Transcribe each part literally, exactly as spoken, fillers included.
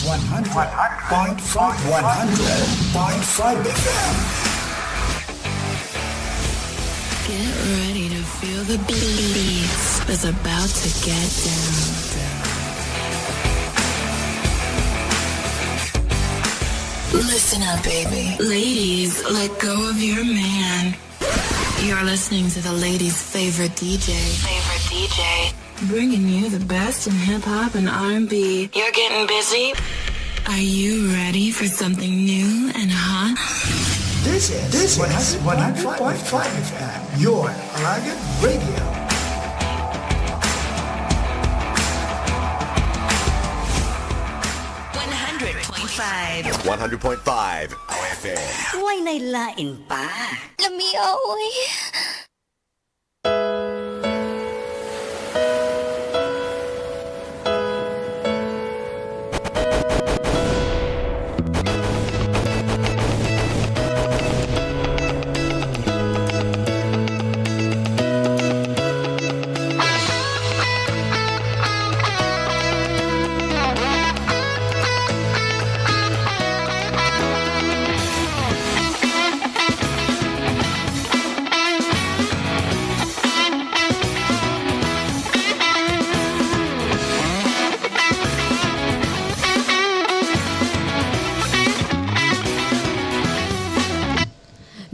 One hundred point five, one hundred point five F M. Get ready to feel the beats. It's about to get down. Listen up, baby. Ladies, let go of your man. You're listening to the ladies' favorite D J. Favorite D J. Bringing you the best in hip hop and R and B. You're getting busy? Are you ready for something new and hot? This is, this is one hundred point five F M, your Alagad Radio. One hundred point five. One hundred point five F M. Way nay lain pa. Lamia, oy.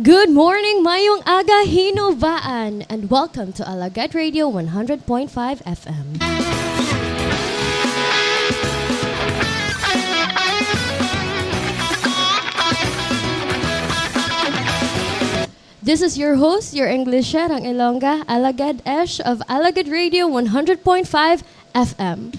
Good morning, mayong aga, Hinubaan, and welcome to Alagad Radio one hundred point five F M. This is your host, your Englisherang Ilongga, Alagad Esh of Alagad Radio one hundred point five F M.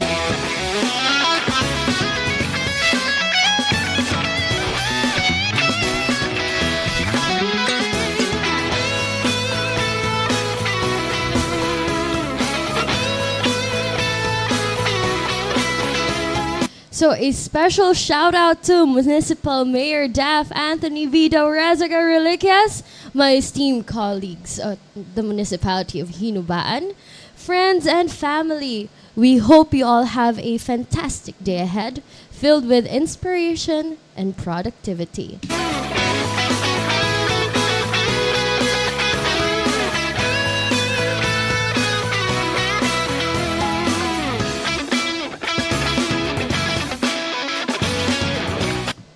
So, a special shout out to Municipal Mayor Daph Anthony Vido Rezaga Reliquias, my esteemed colleagues at the Municipality of Hinubaan, friends and family. We hope you all have a fantastic day ahead, filled with inspiration and productivity.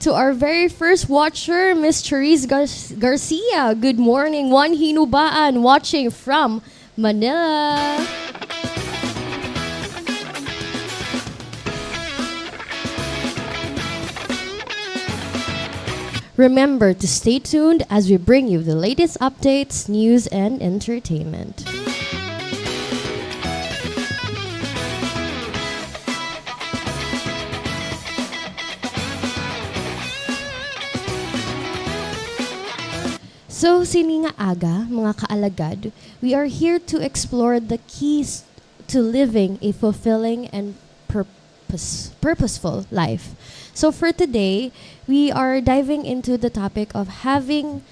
To our very first watcher, Miss Charisse Gar- Garcia. Good morning, One Hinubaan, watching from Manila. Remember to stay tuned as we bring you the latest updates, news, and entertainment. So, sini nga aga, mga kaalagad, we are here to explore the keys to living a fulfilling and purpose, purposeful life. So, for today, we are diving into the topic of having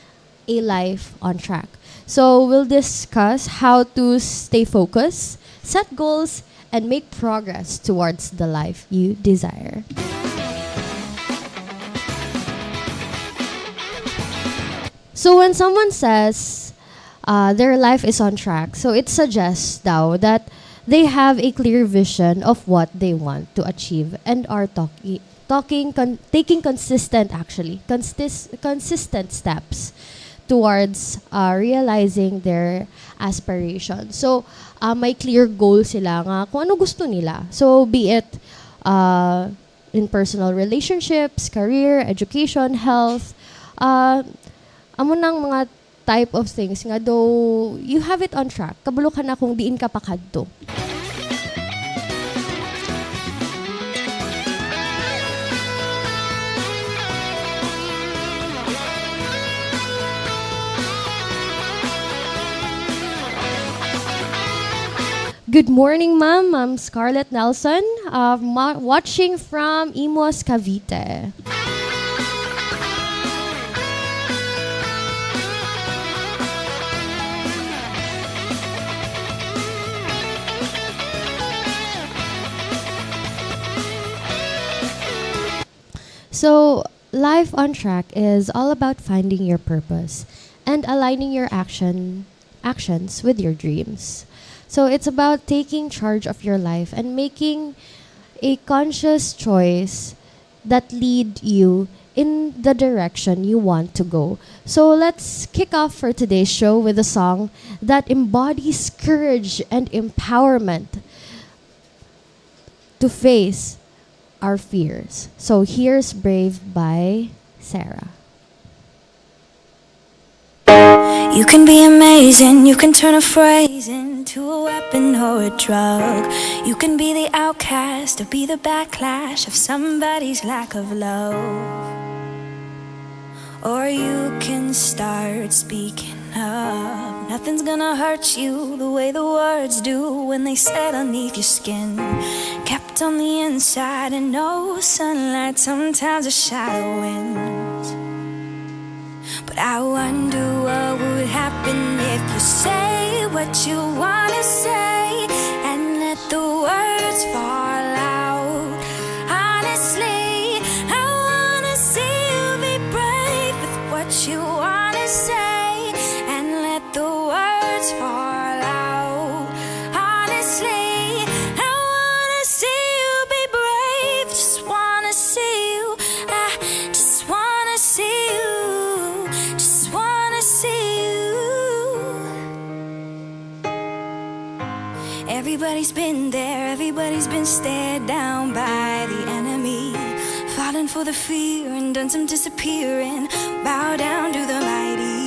a life on track. So, we'll discuss how to stay focused, set goals, and make progress towards the life you desire. So when someone says, uh, their life is on track, so it suggests daw that they have a clear vision of what they want to achieve and are talking, talking, con-, taking consistent, actually, constis-, consistent steps towards, uh, realizing their aspirations. So, uh, may clear goal sila nga kung ano gusto nila. So, be it, uh, in personal relationships, career, education, health, uh, amo nang mga type of things nga though you have it on track, kabalo ka na kung diin ka pakadto. Good morning, ma'am. I'm Scarlett Nelson, uh, ma-, watching from Imus, Cavite. So, life on track is all about finding your purpose and aligning your action actions with your dreams. So, it's about taking charge of your life and making a conscious choice that lead you in the direction you want to go. So, let's kick off for today's show with a song that embodies courage and empowerment to face our fears. So, here's Brave by Sarah. You can be amazing, you can turn a phrase into a weapon or a drug. You can be the outcast or be the backlash of somebody's lack of love. Or you can start speaking up. Nothing's gonna hurt you the way the words do when they settle 'neath your skin. Kept on the inside and no sunlight, sometimes a shadow wins. But I wonder what would happen if you say what you wanna say and let the words fall out. Honestly, I wanna see you be brave with what you wanna say and let the words fall out. Honestly, I wanna see you be brave. Just wanna see you. I just wanna see you. Just wanna see you. Everybody's been there, everybody's been stared down by the enemy. Falling for the fear and done some disappearing. Bow down to the mighty.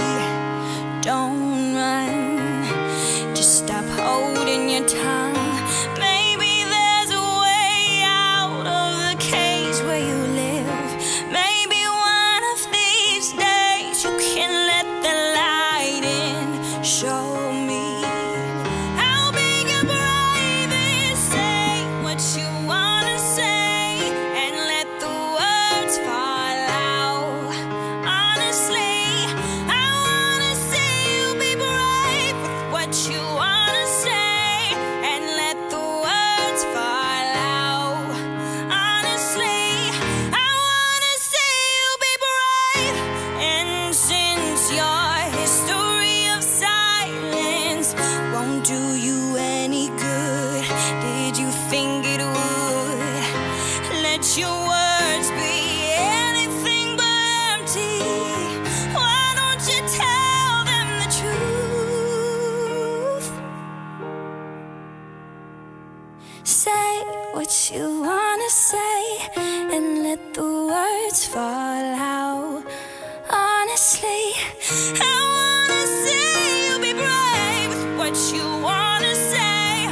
Don't run, just stop holding your tongue. Maybe there's a way out of the cage where you live. Maybe one of these days you can let the light in. Show me how big your brave is. Say what you wanna say and let the words fall out. Honestly, I wanna see you be brave with what you wanna say and let the words fall out. Honestly, I wanna see you be brave. And since your history of silence won't do you any good, did you think it would? Let your words be anything but empty. Why don't you tell them the truth? Say what you wanna say and let the words fall out. Honestly, I wanna see you be brave with what you wanna say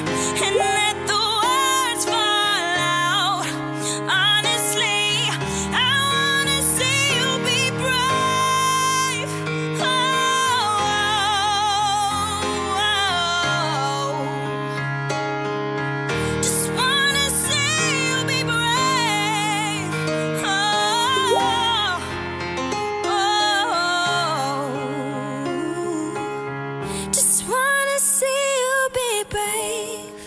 and let the words fall out. Honestly, I wanna see you be brave. Oh, oh, oh. Just wanna see you be brave. Oh, oh, oh. Just wanna see you be brave.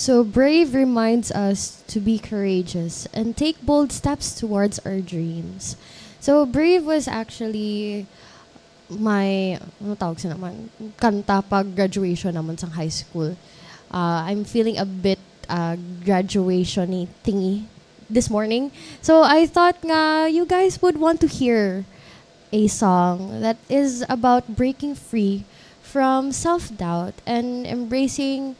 So, Brave reminds us to be courageous and take bold steps towards our dreams. So, Brave was actually my, ano tawag sa naman, kanta pag graduation naman sa high school. Uh, I'm feeling a bit uh, graduation thingy this morning. So, I thought nga you guys would want to hear a song that is about breaking free from self-doubt and embracing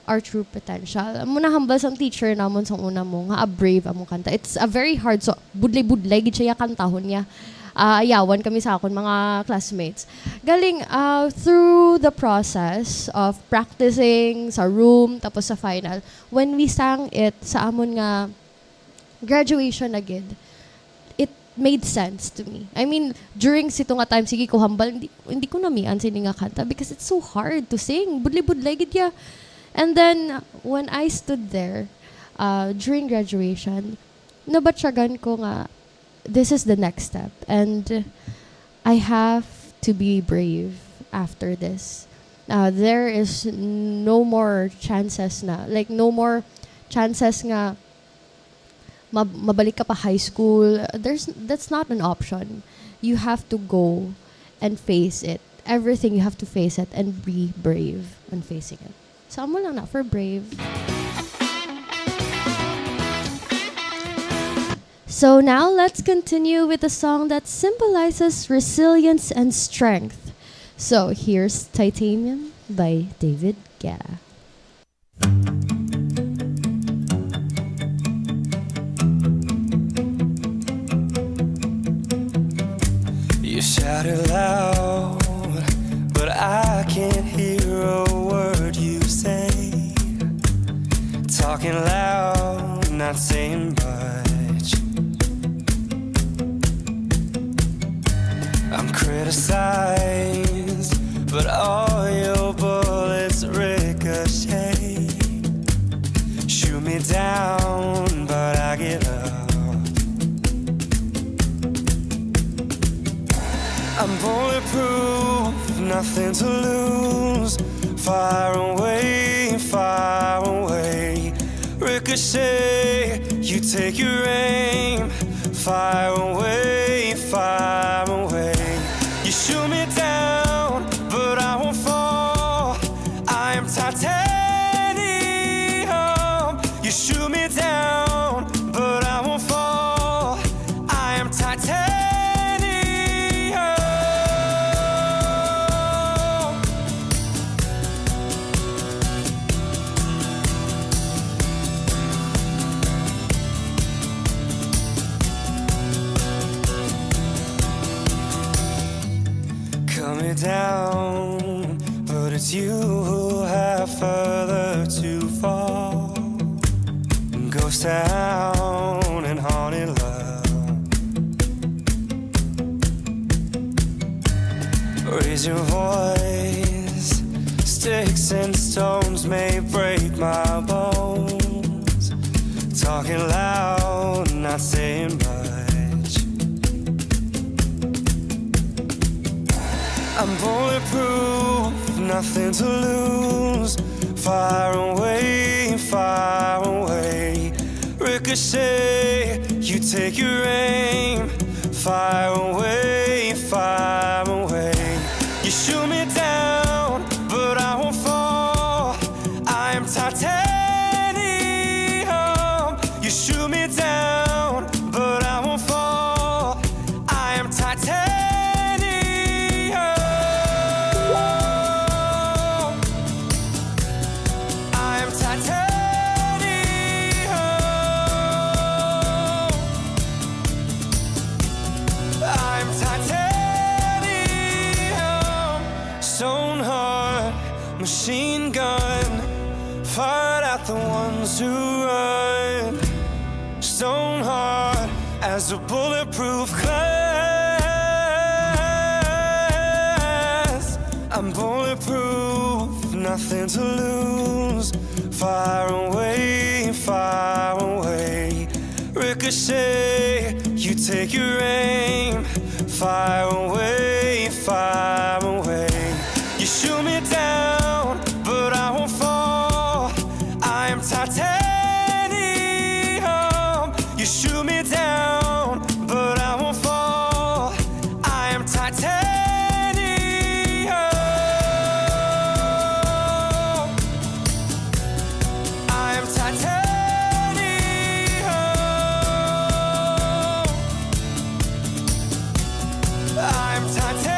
our true potential. Amo na hambal sang teacher namon sang una mo nga a brave among kanta. It's a very hard, so budlay-budlay gid siya kantahon niya. Ah, ayawan kami sa akon mga classmates. Galing, ah, through the process of practicing sa room, tapos sa final, when we sang it sa amon nga graduation na gid, it made sense to me. I mean, during sito nga time, sige ko hambal, hindi, hindi ko namian sini nga kanta because it's so hard to sing. Budlay-budlay gid ya. And then, when I stood there, uh, during graduation, nabatyagan ko nga, this is the next step. And I have to be brave after this. Uh, there is no more chances na, like, no more chances nga mab-, mabalik ka pa high school. Uh, there's, that's not an option. You have to go and face it. Everything, you have to face it and be brave on facing it. So, amo lang na for brave. So now, let's continue with a song that symbolizes resilience and strength. So, here's Titanium by David Guetta. You shout it loud, but I can't hear a word you say. Talking loud, not saying much. I'm criticized, but all your bullets ricochet. Shoot me down, but I get up. I'm bulletproof, nothing to lose. Fire away, fire away. Ricochet, you take your aim. Fire away, fire away. You shoot me down, but I won't fall. I am titanium. You shoot me down, but I won't fall. I am titanium. Cut me down, but it's you who have further to fall. Ghost town and haunted love. Raise your voice. Sticks and stones may break my bones. Talking loud, not saying much. I'm bulletproof, nothing to lose. Fire away, fire away. Ricochet, you take your aim. Fire away, fire away. You shoot me down, but I won't fall. I am titanium. You shoot me down, but I won't fall. I am titanium. I am titanium. I am titanium. Stone heart, machine gun. Fired at the ones who run. Stone hard as a bulletproof glass. I'm bulletproof, nothing to lose. Fire away, fire away. Ricochet, you take your aim. Fire away, fire away. You shoot me down, but I won't fall. I am titanium. You shoot me down, but I won't fall. I am titanium. I am titanium. I am titanium.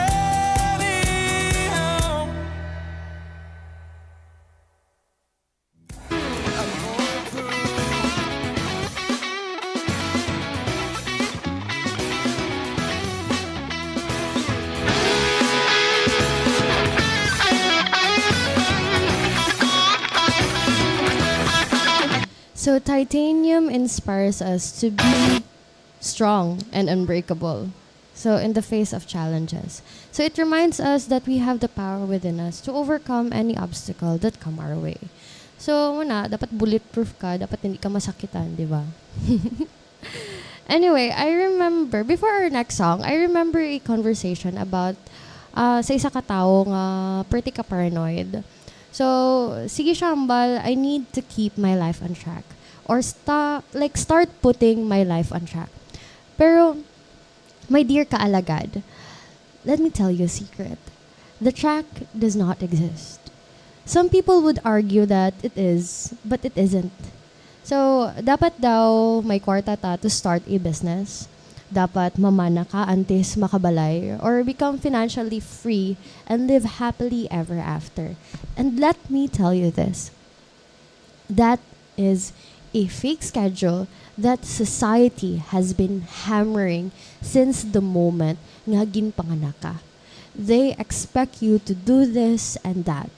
So, titanium inspires us to be strong and unbreakable. So, in the face of challenges. So, it reminds us that we have the power within us to overcome any obstacle that come our way. So, muna, dapat bulletproof ka, dapat hindi ka masakitan, di ba? Anyway, I remember, before our next song, I remember a conversation about, ah, sa isa ka tawo nga pretty ka paranoid. So, sige siya hambal, "I need to keep my life on track." Or sta-, like, start putting my life on track. Pero, my dear kaalagad, let me tell you a secret. The track does not exist. Some people would argue that it is, but it isn't. So, dapat daw may kwarta ta to start a business. Dapat mamana ka antes makabalay or become financially free and live happily ever after. And let me tell you this. That is a fake schedule that society has been hammering since the moment nga ginpanganak ka. They expect you to do this and that.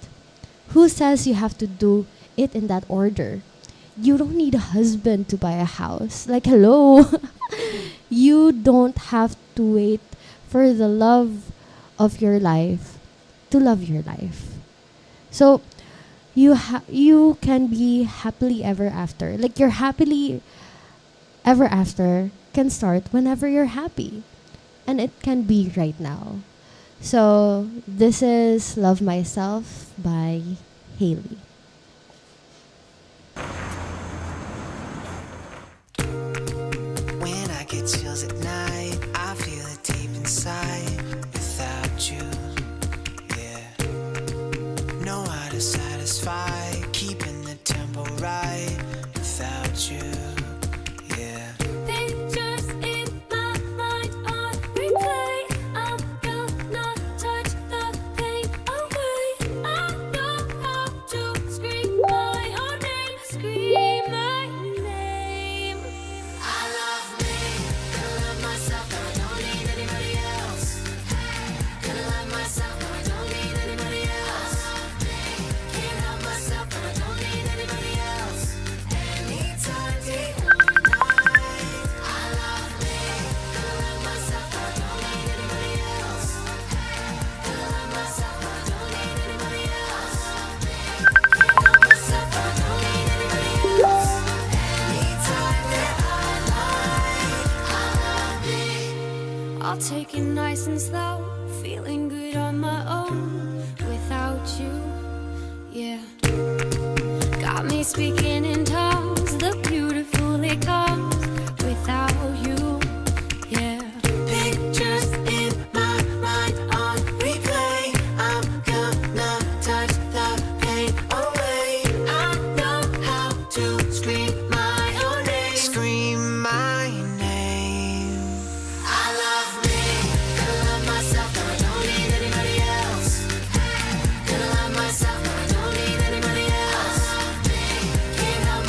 Who says you have to do it in that order? You don't need a husband to buy a house. Like, hello. You don't have to wait for the love of your life to love your life. So, you ha-, you can be happily ever after. Like, your happily ever after can start whenever you're happy. And it can be right now. So, this is Love Myself by Hailey. When I get chills at night, I feel it deep inside. Without you, yeah. Know how to satisfy, keeping the tempo right. Without you, yeah. Pictures in my mind on replay. I'm gonna touch the pain away. I know how to scream my own name. Scream my name. I love me. Gotta love myself, no, I don't need anybody else. Gotta love myself, no, I don't need anybody else. Can't help myself, no, I don't need anybody else. Anytime, day or night. I love me. Gotta love myself, no, I don't need anybody else. I'll take it nice and slow, feeling good on my own without you, yeah. Got me speaking in tongues, the beautiful it comes without you, yeah. Pictures in my mind on replay. I'm gonna touch the pain away. I know how to scream my own name. Scream my name. I love me. Gotta love myself, no, I don't need anybody else. Gotta love myself, no, I don't need anybody else. Can't help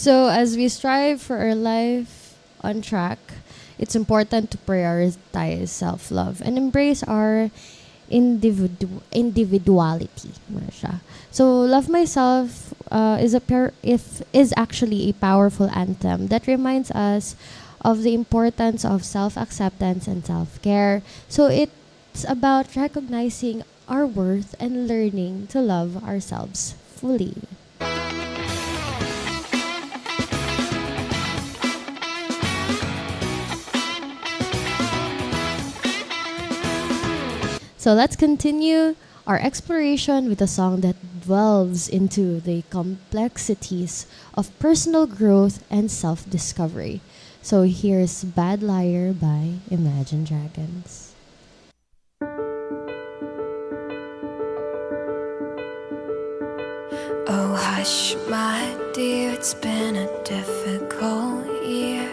So, as we strive for a life on track, it's important to prioritize self-love and embrace our individu-, individuality. Muna siya. So, Love Myself, uh, is a per-, if, is actually a powerful anthem that reminds us of the importance of self-acceptance and self-care. So, it's about recognizing our worth and learning to love ourselves fully. So let's continue our exploration with a song that delves into the complexities of personal growth and self-discovery. So here's Bad Liar by Imagine Dragons. Oh, hush, my dear, it's been a difficult year,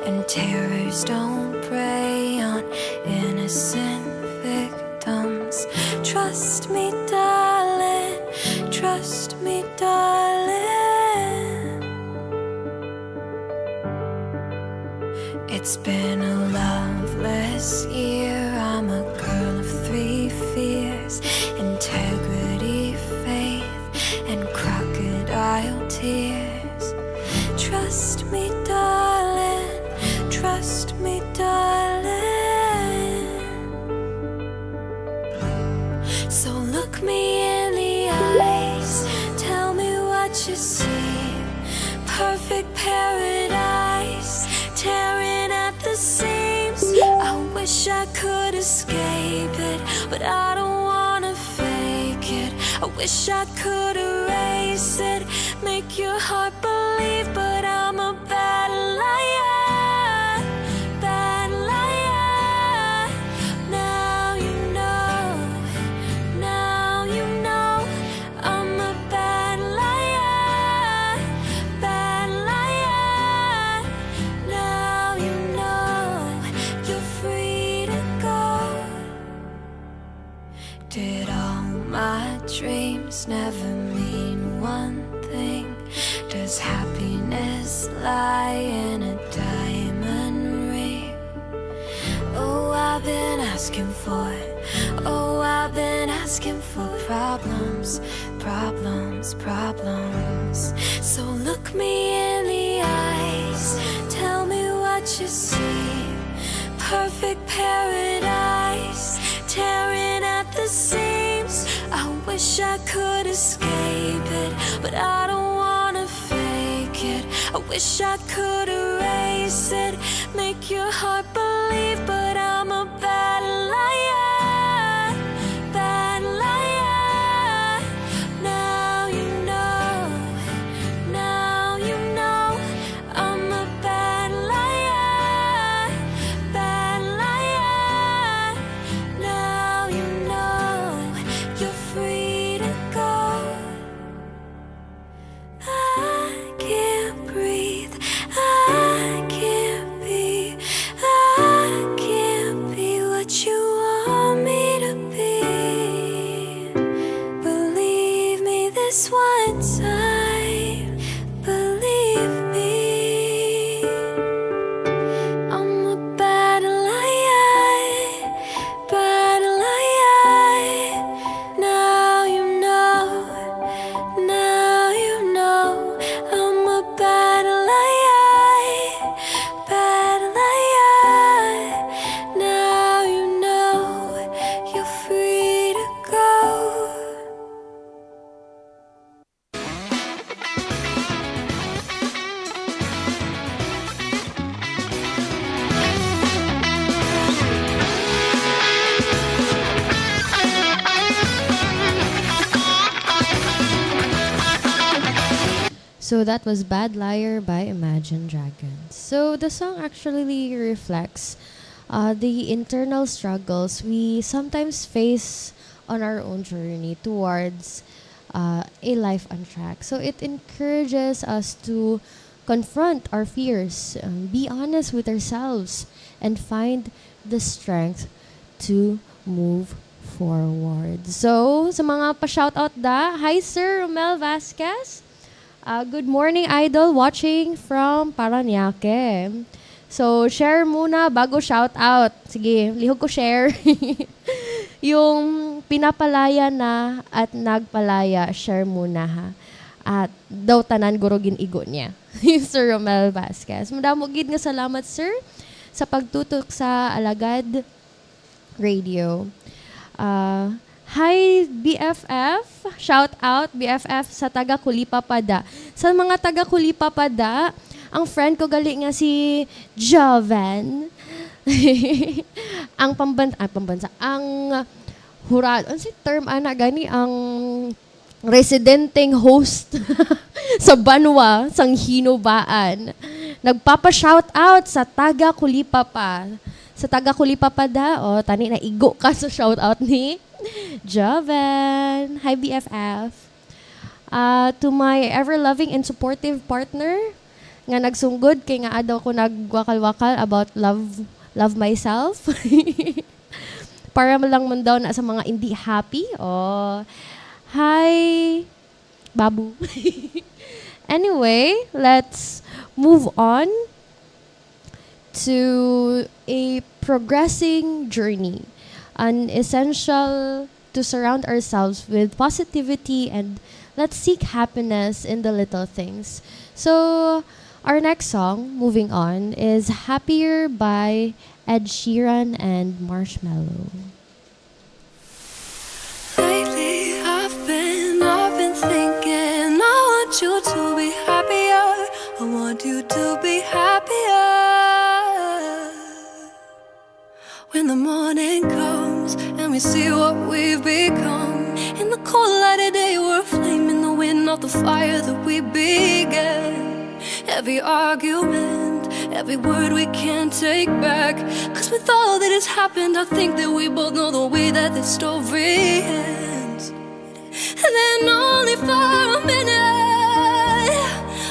and terrors don't prey on innocent victims. Trust me, darling, trust me, darling. It's been a loveless year. I'm a girl of three fears: integrity, faith, and crocodile tears. Trust me, darling, trust me, darling. So look me in the eyes, tell me what you see. Perfect paradise, tearing at the seams. I wish I could escape it, but I don't wanna fake it. I wish I could erase it, make your heart believe, but I'm a bad liar, bad liar. Now you know, now you know, I'm a bad liar, bad liar. Now you know you're free to go. Did all my dreams never mean one thing? Does happiness lie in a diamond ring? Oh, I've been asking for it. Oh, I've been asking for problems, problems, problems. So look me in the eyes, tell me what you see. Perfect paradise, tearing at the seams. I wish I could escape it, but I don't wanna fake it. I wish I could erase it, make your heart believe, but I'm a bad liar, bad liar. Now you know, now you know, I'm a bad liar, bad liar. Now you know you're free to go. I can't breathe, I can't be, I can't be what you want me to be. Believe me this one time, believe me. I'm a bad liar, bad liar. Now you know, now you know, I'm a bad liar, bad liar. Now you know you're free to go. So that was Bad Liar by Imagine Dragons. So the song actually reflects uh, the internal struggles we sometimes face on our own journey towards uh, a life on track. So it encourages us to confront our fears, um, be honest with ourselves, and find the strength to move forward. So, sa mga pa-shoutout da, hi Sir Romel Vasquez. Ah, good morning, Idol. Watching from Parañaque. So, share muna bago shout out. Sige, lihog ko share. Yung pinapalaya na at nagpalaya, share muna ha. At daw tanan guro gin-igo niya. Sir Romel Vasquez. Madamo gid nga salamat, sir, sa pagtutok sa Alagad Radio. Ah, hi, B F F. Shout out, B F F, sa taga Kulipa Pada. Sa mga taga Kulipa Pada, ang friend ko gali nga si Joven. Ang pamban-, ah, pambansa, ang hurado, ano si term, ana, gani, ang residenteng host sa banwa sang Hinubaan. Nagpapa-shout out sa taga Kulipa pa. Sa taga Kulipa Pada, o, tani naigo ka sa shout out ni Joven. Hi, B F F. Ah, to my ever-loving and supportive partner nga nagsunggod kay nga adlaw ko nagwakal-wakal about love, love myself. Para lang man daw na sa mga hindi happy. Oh. Hi, Babu. Anyway, let's move on to a progressing journey. An essential to surround ourselves with positivity and let's seek happiness in the little things. So, our next song, moving on, is Happier by Ed Sheeran and Marshmello. Lately, I've been, I've been thinking, I want you to be happier. I want you to be happier. When the morning comes and we see what we've become, in the cold light of day, we're a flame in the wind of the fire that we began. Every argument, every word we can't take back. 'Cause with all that has happened, I think that we both know the way that this story ends. And then only for a minute,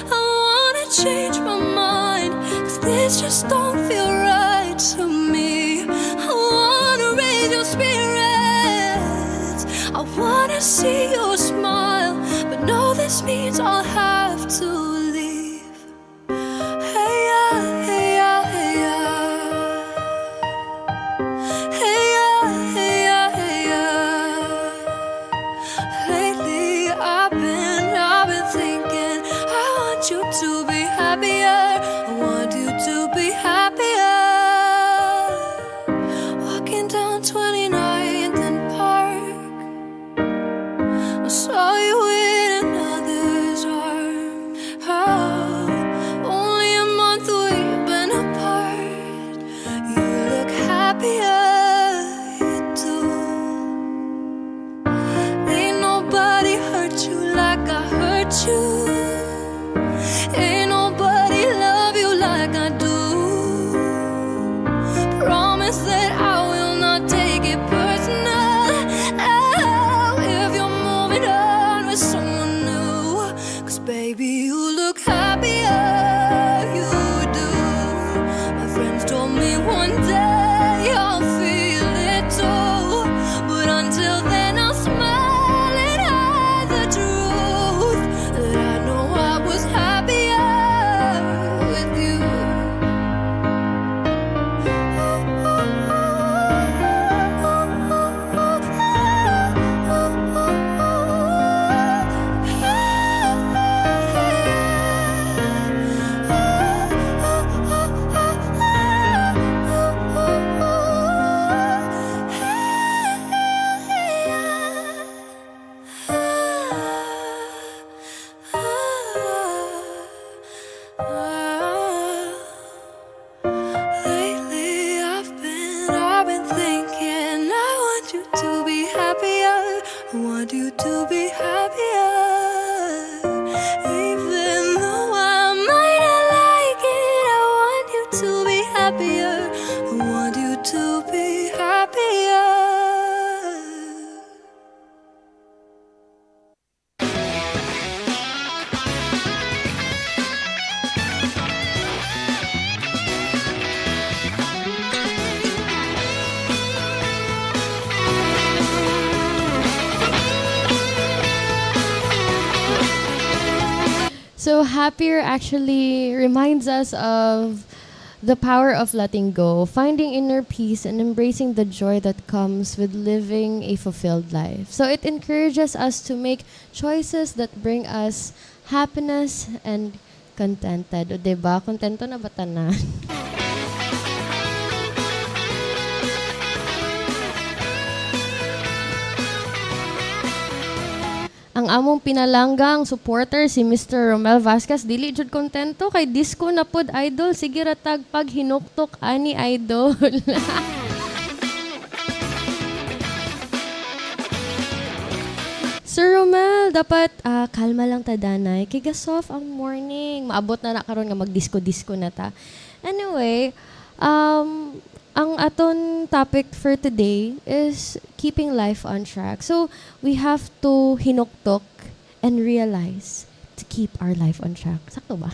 I wanna change my mind. 'Cause things just don't feel right to me. I wanna raise your spirits. I wanna see you smile. But no, this means I'll have to leave. Hey, yeah, hey, yeah, hey, yeah. Hey, yeah, hey, yeah, hey, yeah. Lately, I've been, I've been thinking, I want you to be happier. I want you to be happier. Walking down twenty-ninth and Park, I saw you in another's arms. How only a month we've been apart. You look happier, you do. Ain't nobody hurt you like I hurt you. Ain't nobody love you like I do. Promise that I will not take it personal. Oh, if you're moving on with someone new, 'cause baby, you look happier, you do. My friends told me one day I'll feel it too. But until then, I'll smile and hide the truth that I know I was happier with you. Lately, I've been, I've been thinking, I want you to be happier. I want you to be happier. Even though I might not like it, I want you to be happier. I want you to be happier. So, happier actually reminds us of the power of letting go, finding inner peace, and embracing the joy that comes with living a fulfilled life. So, it encourages us to make choices that bring us happiness and contented. O, diba? Kontento na ba tanan? Ang among pinalanggang supporter, si Mister Romel Vasquez, dili jud kontento kay disco na pod, idol. Sige ra tag paghinuktok ani, idol. Sir Romel, dapat, ah, kalma lang ta, danay. Kay ga-soft ang morning. Maabot na na karon nga mag-disco-disco na ta. Anyway, um, ang aton topic for today is keeping life on track. So, we have to hinuktok and realize to keep our life on track. Sakto ba?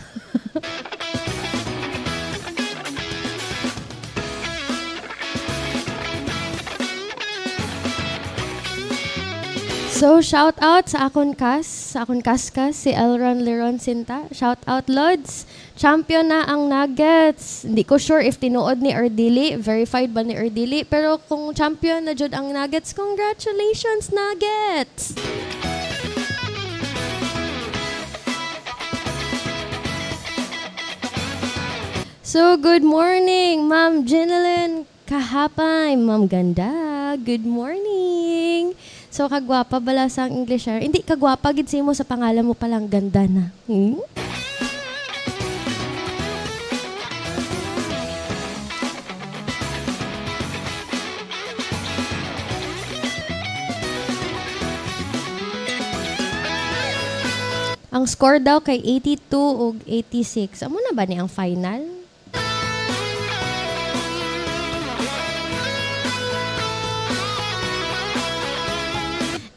So, shout out sa akon kas, sa akon kaskas, si Elron Leron Sinta. Shout out, Lods. Champion na ang Nuggets. Hindi ko sure if tinuod ni or dili, verified ba ni or dili, pero kung champion na jud ang Nuggets, congratulations, Nuggets! So, good morning, Ma'am Jeneline Kahapay, Ma'am Ganda. Good morning. So, kagwapa bala sang English, ah? Hindi, kagwapa gid sa imo sa pangalan mo palang ganda na. Hmm? Ang score daw kay eighty-two ug eighty-six. Amo na ba ni ang final?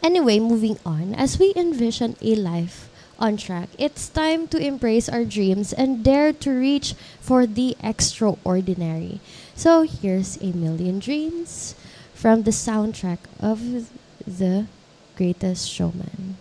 Anyway, moving on, as we envision a life on track, it's time to embrace our dreams and dare to reach for the extraordinary. So, here's A Million Dreams from the soundtrack of The Greatest Showman.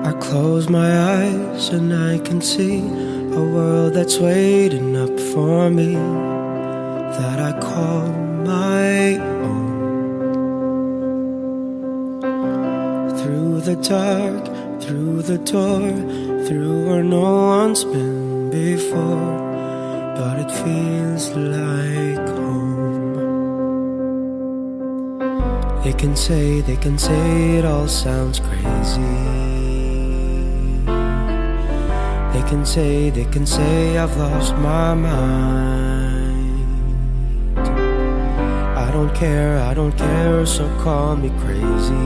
I close my eyes and I can see a world that's waiting up for me that I call my own. Through the dark, through the door, through where no one's been before, but it feels like home. They can say, they can say it all sounds crazy. They can say, they can say I've lost my mind. I don't care, I don't care, so call me crazy.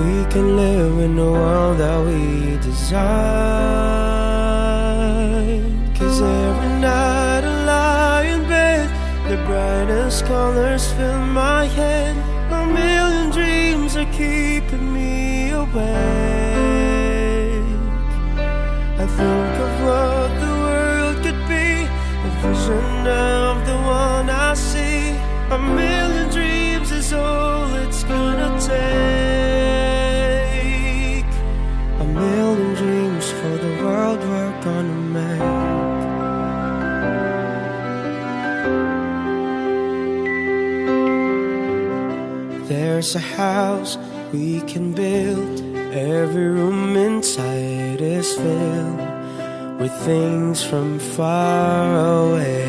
We can live in the world that we design. 'Cause every night I lie in bed, the brightest colors fill my head. A million dreams are keeping me awake. I think of what the world could be, a vision of the one I see. A million dreams is all it's gonna take. A million dreams for the world we're gonna make. There's a house we can build. Every room inside is filled with things from far away.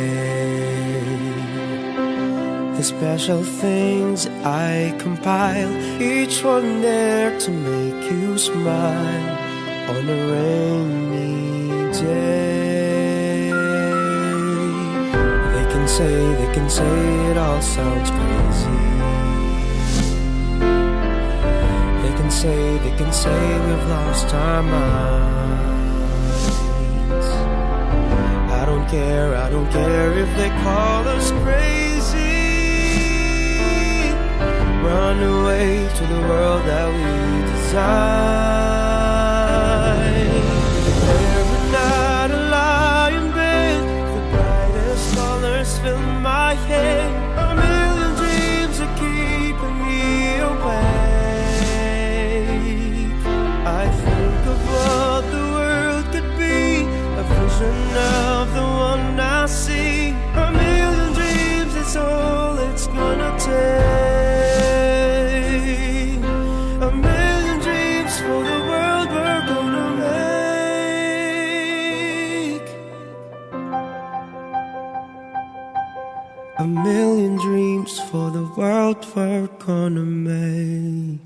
The special things I compile, each one there to make you smile on a rainy day. They can say, they can say it all sounds crazy. They can say, they can say we've lost our minds. I don't care, I don't care if they call us crazy. Run away to the world that we design. Every night I lie in bed, the brightest colors fill my head. A million dreams are keeping me awake. I think of what the world could be, a vision of the one I see. A million dreams is all it's gonna take. A million dreams for the world we're gonna make. A million dreams for the world we're gonna make.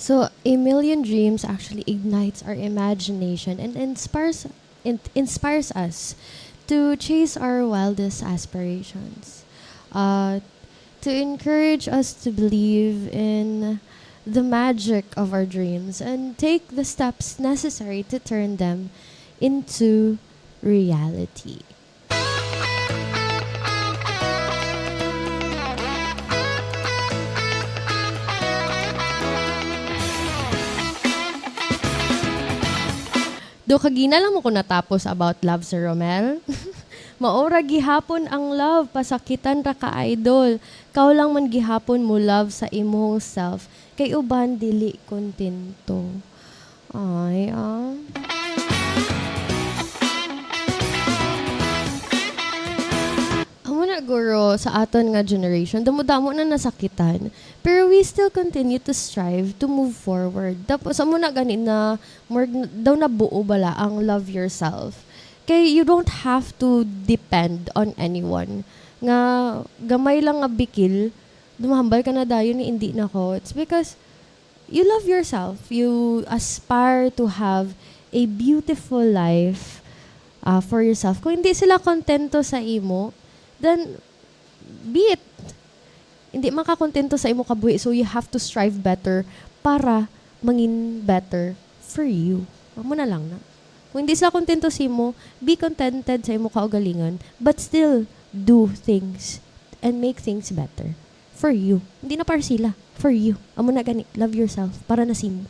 So, a million dreams actually ignites our imagination and inspires, in- inspires us to chase our wildest aspirations, uh, to encourage us to believe in the magic of our dreams and take the steps necessary to turn them into reality. Do kagina lang mo ko natapos about love, Sir Romel? Mao ra gihapon ang love, pasakitan ra ka, idol. Kaw lang man gihapon mo love sa imong self, kay uban dili kontento. Ay, ah. Amo na, guro, sa aton nga generation, damo-damo na nasakitan. Pero we still continue to strive to move forward. Tapos, amo na gani na, murag, daw nabuo bala ang love yourself. Kay you don't have to depend on anyone. Nga, gamay lang nga bikil, dumahambal ka na dayon nga hindi na ko. It's because you love yourself. You aspire to have a beautiful life, uh, for yourself. Kung hindi sila kontento sa imo, then be it. Hindi man ka kontento sa imo kabuhi, so you have to strive better para mangin better for you. Amo na lang na. Kung hindi sila kontento sa imo, be contented sa imo kaugalingon, but still do things and make things better for you. Hindi na para sila, for you. Amo na gani, love yourself, para na simo.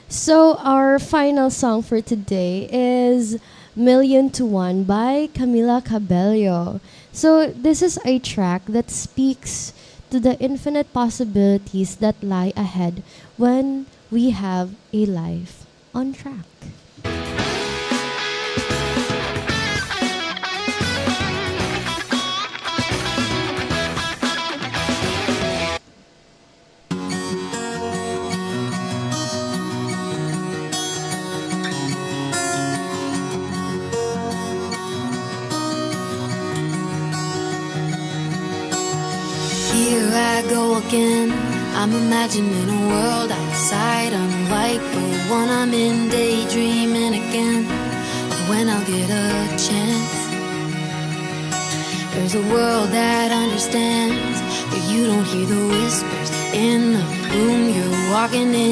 So, our final song for today is Million to One by Camila Cabello. So, this is a track that speaks to the infinite possibilities that lie ahead when we have a life on track. Here I go again. I'm imagining a world outside, unlike the one I'm in, daydreaming again of when I'll get a chance. There's a world that understands, but you don't hear the whispers in the room you're walking in.